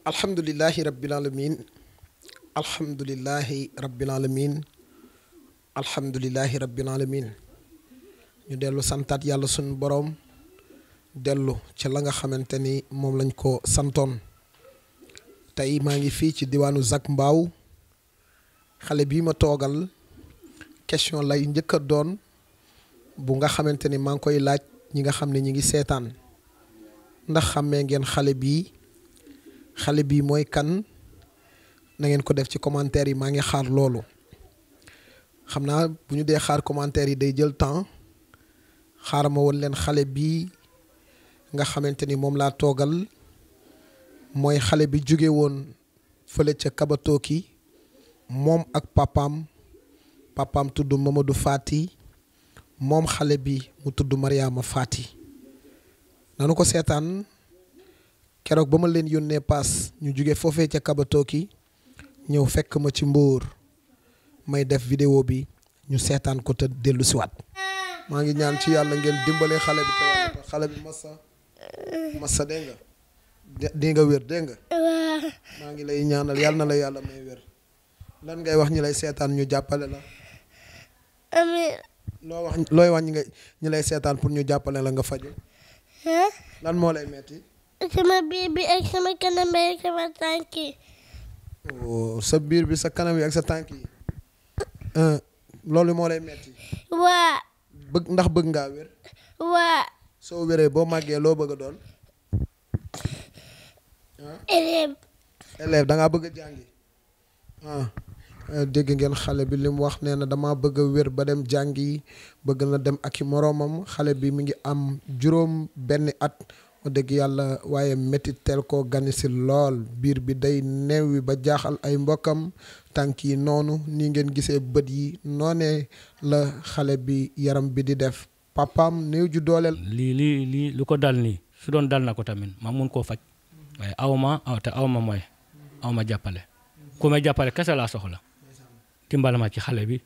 alhamdulillahi rabbil alamin alhamdulillahi rabbil alamin alhamdulillahi rabbil alamin ñu dellu santaat yàlla suñu boroom dellu ci la nga xamante ni moom lañ ko santoon tey maa ngi fii ci diwaanu Zac Mbao xale bii ma toogal question lay njëkk a doon bu nga xamante ni maa ngi koy laaj ñi nga xam ne ñi ngi seetaan ndax xàmmee ngeen xale bii mooy kan na ngeen ko def ci commentaire yi maa ngi xaar loolu xam naa bu ñu dee xaar commentaire yi day jël temps xaaral ma woon leen xale bii nga xamante ni moom laa toogal mooy xale bi jóge woon fële ca Kabatoki moom ak papaam tudd Mamadou Fati moom xale bi mu tudd Mariama Fati nanu ko seetaan keroog ba ma leen yónnee paas ñu jóge foofee ca Kabatoki ñëw fekk ma ci Mbour may def vidéo bi ñu seetaan ko te dellu siwaat maa ngi ñaan ci yàlla ngeen dimbale xale bi te yàlla xale bi massa dégg nga di nga wér dégg nga maa ngi lay ñaanal yàlla na la yàlla may wér lan ngay wax ñi lay seetaan ñu jàppale la amiin looy wax ñi lay seetaan pour ñu jàppale la nga faju lan moo lay metti sama biir bi ak sama kanam bi ak sama tànk yi sa biir bi sa kanam yi ak sa tànk yi loolu moo lay metti waa ndax bëgg ngaa wér waa soo wéree boo màggee loo bëgg a doon élève da ngaa bëgg a jàngi dégg ngeen xale bi li mu wax nee na dama bëgg a wér ba dem jàngi bëgg na dem ak i moroomam xale bi mi ngi am juróom benn at wax dëgg yàlla waaye métti teel koo gani si lool biir bi day neew wi ba jaaxal ay mbokkam tànk yi noonu ni ngeen gisee bët yi noonee la xale bi yaram bi di def papaam néew ju dooleel. lii lu ko dal nii su doon dal na ko tamit ma mun koo faj waaye awma mooy awma jàppale ku may jàppale kese laa soxla dimbal ma ci xale bi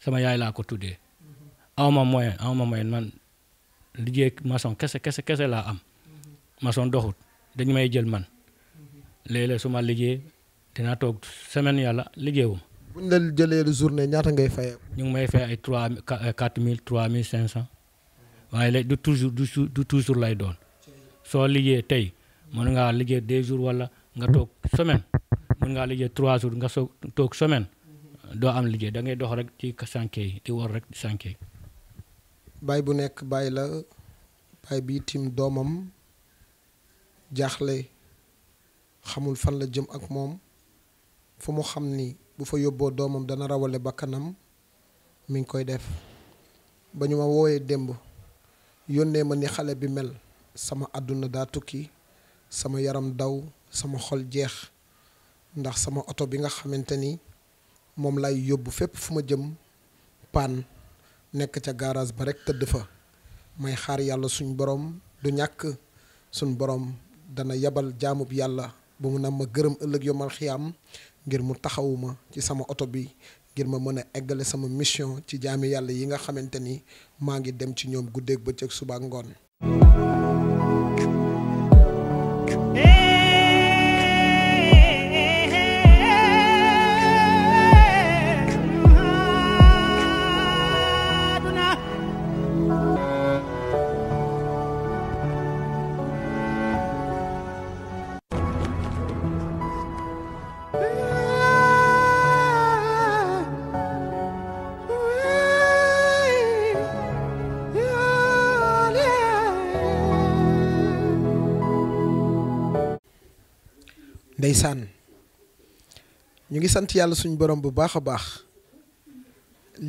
sama yaay laa ko tuddee awma moyen man liggéey maçon kese laa am maçon doxut dañu may jël man léeg-léeg su ma liggéey dinaa toog semaine yàlla liggéeyuma. buñ la jëlee journée ñaata ngay fayee. ñu ngi may fay ay 4000 3500 waaye léegi du toujours lay doon soo liggéey tey mën ngaa liggéey 2 jours wala nga toog semaine mën ngaa liggéey 3 jours nga toog semaine doo am liggéey da ngay dox rek ci chantier yi di war rek chantier yi. baay bu nekk baay la baay bi tim doomam jaaxle xamul fan la jëm ak moom fu mu xam ni bu fa yóbboo doomam dana rawale bakkanam mi ngi koy def ba ñu ma wooyee démb yónnee ma ni xale bi mel sama àdduna daa tukki sama yaram daw sama xol jeex ndax sama oto bi nga xamante ni moom lay yóbbu fépp fu ma jëm paan nekk ca garage ba rekk tëdd fa may xaar yàlla suñ borom du ñàkk suñ borom dana yabal jaamub yàlla ba mu na ma gërëm ëllëg yomal xiyaam ngir mu taxawuma ci sama oto bi ngir ma mën a eggale sama mission ci jaami yàlla yi nga xamante ni maa ngi dem ci ñoom guddeeg bëccëg suba ak ngoon. ndeysaan ñu ngi sant yàlla suñu borom bu baax a baax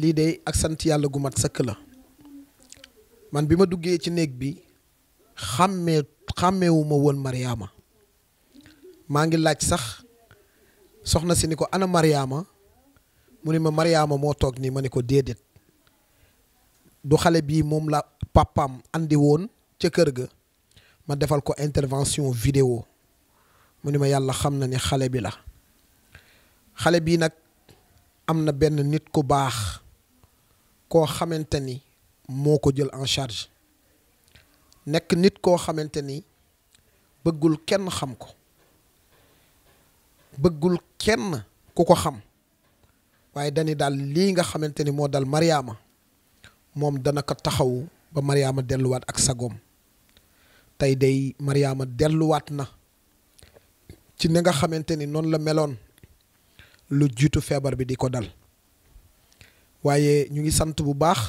lii de ak sant yàlla gu mat sëkk la man bi ma duggee ci néeg bi xàmmeewuma woon Mariama maa ngi laaj sax soxna si ni ko ana Mariama mu ni ma Mariama moo toog nii ma ni ko déedéet du xale bii moom la papaam andi woon ca kër ga ma defal ko intervention vidéo mu ni ma yàlla xam na ni xale bi la xale bii nag am na benn nit ku baax koo xamante ni moo ko jël en charge nekk nit koo xamante ni bëggul kenn xam ko bëggul kenn ku ko xam waaye dañi daal lii nga xamante ni moo dal Mariama moom dana ko taxawu ba Mariama delluwaat ak sagoom tey day Mariama delluwaat na ci ni nga xamante ni noonu la meloon lu jiitu feebar bi di ko dal waaye ñu ngi sant bu baax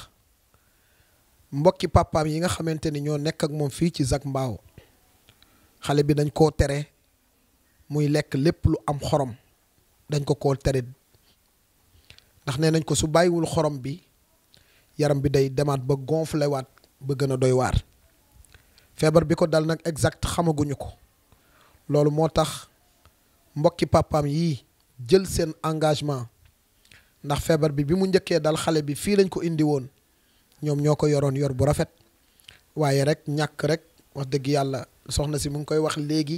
mbokki papaam yi nga xamante ni ñoo nekk ak moom fii ci Zac Mbao xale bi dañ koo tere muy lekk lépp lu am xorom dañ ko koo tere ndax nee nañ ko su bàyyiwul xorom bi yaram bi day demaat ba gonflé waat ba gën a doy waar feebar bi ko dal nag exact xamaguñu ko loolu moo tax mbokki papaam yii jël seen engagement ndax feebar bi mu njëkkee dal xale bi fii lañ ko indi woon ñoom ñoo ko yoroon yor bu rafet waaye rek ñàkk rek wax dëgg yàlla soxna si mu ngi koy wax léegi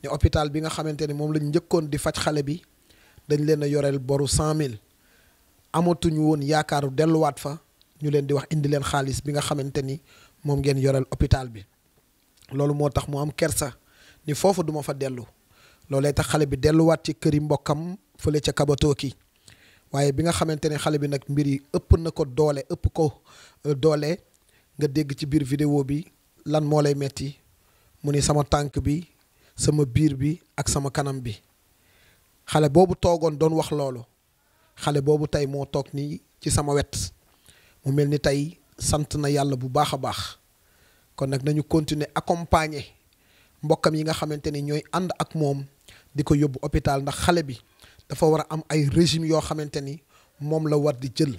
ne hôpital bi nga xamante ni moom lañ njëkkoon di faj xale bi dañ leen a yoreel boru 100 000 amatuñu woon yaakaaru delluwaat fa ñu leen di wax indi leen xaalis bi nga xamante ni moom ngeen yoreel hôpital bi loolu moo tax mu am kersa ni foofu duma fa dellu loolee tax xale bi delluwaat ci këri mbokkam fële ca Kabatoki waaye bi nga xamante ne xale bi nag mbir yi ëpp na ko doole ëpp ko doole nga dégg ci biir vidéo bi lan moo lay metti mu ni sama tànk bi sama biir bi ak sama kanam bi xale boobu toogoon doon wax loolu xale boobu tey moo toog nii ci sama wet mu mel ni tey sant na yàlla bu baax a baax kon nag nañu continuer accompagner mbokkam yi nga xamante ni ñooy ànd ak moom di ko yóbbu hôpital ndax xale bi dafa war a am ay régime yoo xamante ni moom la war di jël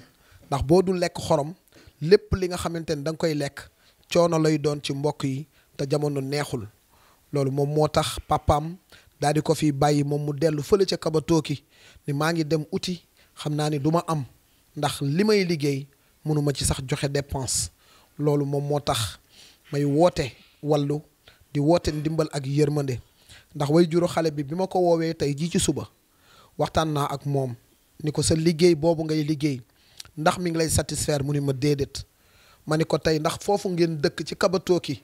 ndax boo dul lekk xorom lépp li nga xamante ni da nga koy lekk coono lay doon ci mbokk yi te jamono neexul loolu moom moo tax papaam daal di ko fi bàyyi moom mu dellu fële ca Kabatoki ni maa ngi dem uti xam naa ni du ma am ndax li may liggéey mënuma ci sax joxe dépense loolu moom moo tax may woote wàllu di woote ndimbal ak yërmande ndax way juru xale bi ma ko woowee tey jii ci suba waxtaan naa ak moom ni ko sa liggéey boobu ngay liggéey ndax mi ngi lay satisfaire mu ni ma déedéet ma ni ko tey ndax foofu ngeen dëkk ci Kabatoki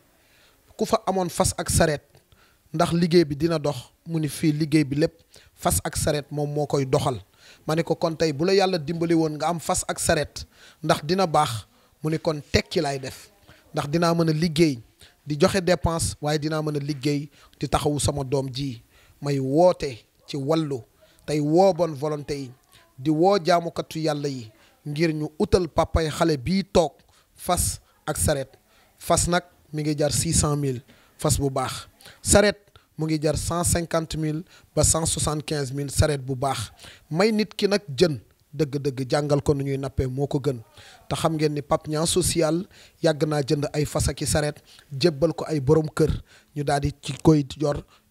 ku fa amoon fas ak sareet ndax liggéey bi dina dox mu ni fii liggéey bi lépp fas ak sareet moom moo koy doxal ma ni ko kon tey bu la yàlla dimbali woon nga am fas ak sareet ndax dina baax mu ni kon tekki laay def ndax dinaa mën a liggéey di joxe dépense waaye dinaa mën a liggéey di taxawu sama doom ji may woote ci wàllu tey woo bonne volonté yi di woo jaamukatu yàlla yi ngir ñu utal papay xale bii toog fas ak sareet fas nag mi ngi jar 600 000 fas bu baax sareet mu ngi jar 150 000 ba 175 000 sareet bu baax may nit ki nag jën dëgg-dëgg jàngal ko nu ñuy nappee moo ko gën te xam ngeen ni Pape Niang social yàgg naa jënd ay fas ak i sareet jébbal ko ay borom kër ñu daal di ci koy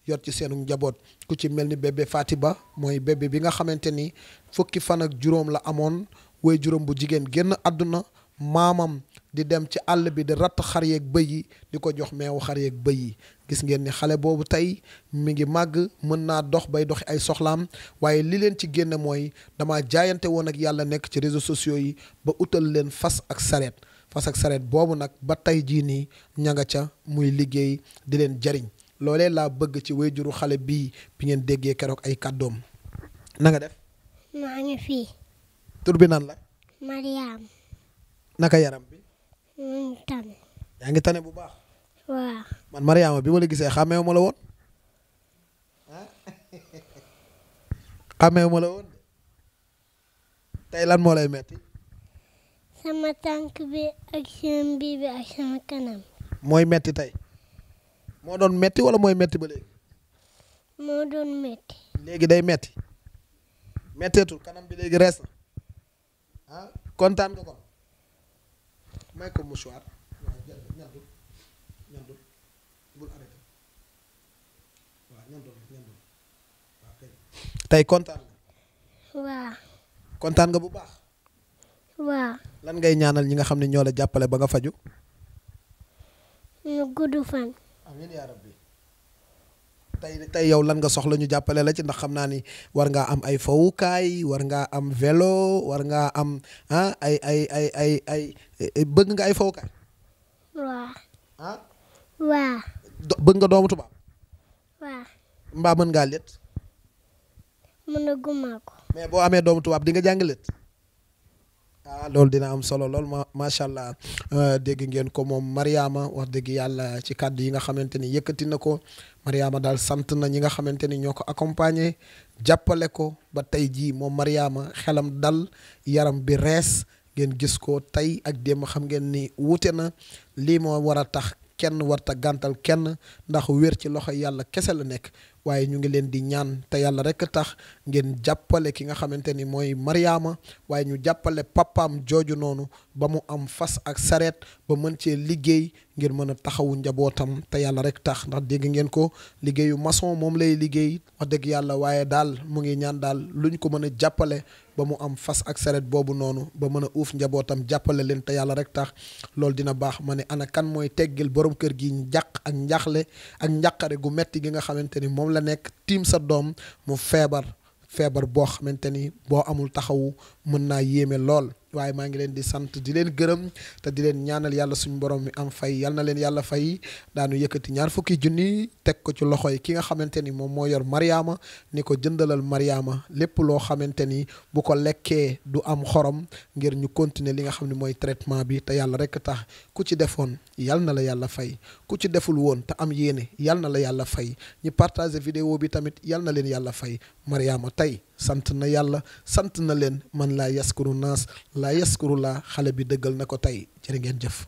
yor ci seenu njaboot ku ci mel ni bébé Fatiba mooy bébé bi nga xamante ni fukki fan ak juróom la amoon way juróom bu jigéen génn àdduna maamam di dem ci àll bi di ratt xar yeeg bëy yi di ko jox meewu xar yeeg bëy yi gis ngeen ni xale boobu tey mi ngi màgg mën naa dox bay doxi ay soxlaam waaye li leen ci génne mooy dama jaayante woon ak yàlla nekk ci réseaux sociaux yi ba utal leen fas ak sareet boobu nag ba tey jii nii ña nga ca muy liggéey di leen jariñ loolee laa bëgg ci wayjuru xale bii bi ngeen déggee keroog ay kàddoom na nga def. maa ngi fii. tur bi nan la. Mariam. naka yaram bi. mu ngi tane. yaa ngi tane bu baax. waaw. man Mariama bi ma la gisee xàmmeewu ma la woon xàmmeewu ma la woon tey lan moo lay metti. sama tànk bi ak sama biir bi ak sama kanam. mooy metti tey. moo doon metti wala mooy metti ba léegi. moo doon metti. léegi day metti metteetul kanam bi léegi rees na ah kontaan nga kon may ko mouchoir waaw ñandul bul arrêté waaw ñandul waaw kay tey kontaan nga. waaw. kontaan nga bu baax. waaw. lan ngay ñaanal ñi nga xam ne ñoo la jàppale ba nga faju. ñu gudd fan. amiin yaa rabbi tey yow lan nga soxla ñu jàppale la ci ndax xam naa ni war ngaa am ay fowukaay war ngaa am vélo war ngaa am ay bëgg nga ay fowukaay. waaw. ah. waaw. bëgg nga doomu tubaab. waaw. mbaa mën ngaa létt. mënaguma ko. mais boo amee doomu tubaab di nga jàng lettre. loolu dina am solo lool macha allah dégg ngeen ko moom Mariama wax dëgg yàlla ci kàddu yi nga xamante ni yëkkati na ko Mariama daal sant na ñi nga xamante ni ñoo ko accompagner jàppale ko ba tey jii moom Mariama xelam dal yaram bi rees ngeen gis ko tey ak démb xam ngeen ni wuute na lii moo war a tax kenn warta gàntal kenn ndax wér ci loxo yàlla kese la nekk waaye ñu ngi leen di ñaan te yàlla rek tax ngeen jàppale ki nga xamante ni mooy Mariama waaye ñu jàppale papaam jooju noonu ba mu am fas ak sareet ba mën cee liggéey ngir mën a taxawu njabootam te yàlla rek tax ndax dégg ngeen ko liggéeyu maçon moom lay liggéey wax dëgg yàlla waaye daal mu ngi ñaan daal luñ ko mën a jàppale ba mu am fas ak sareet boobu noonu ba mën a uuf njabootam jàppale leen te yàlla rek tax loolu dina baax ma ne ana kan mooy teggil borom kër gi njàq ak njaxle ak njàqare gu metti gi nga xamante ni moom la nekk tiim sa doom mu feebar boo xamante ni boo amul taxawu mën naa yéeme lool waaye maa ngi leen di sant di leen gërëm te di leen ñaanal yàlla suñu borom mi am fay yal na leen yàlla fay daanu yëkkati 20 junni teg ko ci loxo yi ki nga xamante ni moom moo yor Mariama ni ko jëndalal Mariama lépp loo xamante ni bu ko lekkee du am xorom ngir ñu continuer li nga xam ne mooy traitement bi te yàlla rek tax ku ci defoon yal na la yàlla fay ku ci deful woon te am yéene yal na la yàlla fay ñu partager vidéo bi tamit yal na leen yàlla fay Mariama tey sant na yàlla sant na leen man laa yaskuru naas laa yaskuru laa xale bi dëggal na ko tey jërë ngeen jëf